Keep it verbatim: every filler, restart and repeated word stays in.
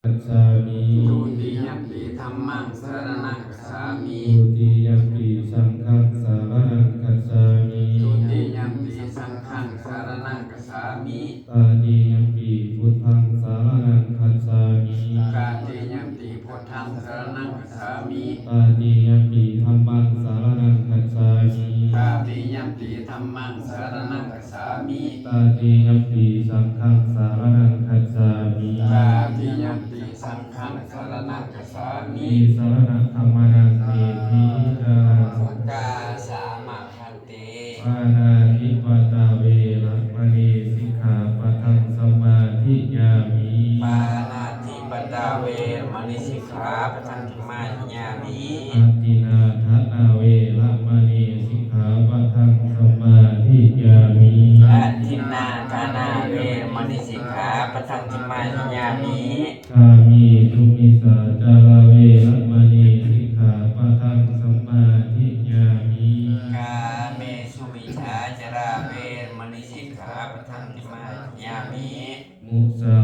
gacchāmi. Dutiyampi dhammaṃ saraṇaṃ gacchāmi. Dutiyampi saṅghaṃ saraṇaṃ gacchāmi. Dutiyampi saṅghaṃ saraṇaṃ gacchāmi. Tatiyampi buddhaṃ saraṇaṃ gacchāmi. Tatiyampi buddhaṃ saraṇaṃ gacchāmi. Tatiyampi dhammaṃ saraṇaṃ gacchāmi. Tatiyampi dhammaṃ saraṇaṃ gacchāmi. Tatiyampi saṅghaṃ saraṇaṃ gacchāmi. Tatiyampi saṅghaṃ saraṇaṃ gacchāmi. Tisaraṇagamanaṃ niṭṭhitaṃ. Ukāsa mā bhante. Pāṇātipātā veramaṇī sikkhāpadaṃ samādiyāmi. Pāṇātipātā veramaṇī sikkhāpadaṃ samādiyāmi. Adinnādānā veramaṇī sikkhāpadaṃ samādiyāmi. Adinnādānā veramaṇī sikkhāpadaṃ samādiyāmi. Kāmesu micchācārā veramaṇī sikkhāpadaṃ samādiyāmi. Kāmesu micchācārā veramaṇī sikkhāpadaṃ samādiyāmi. Musā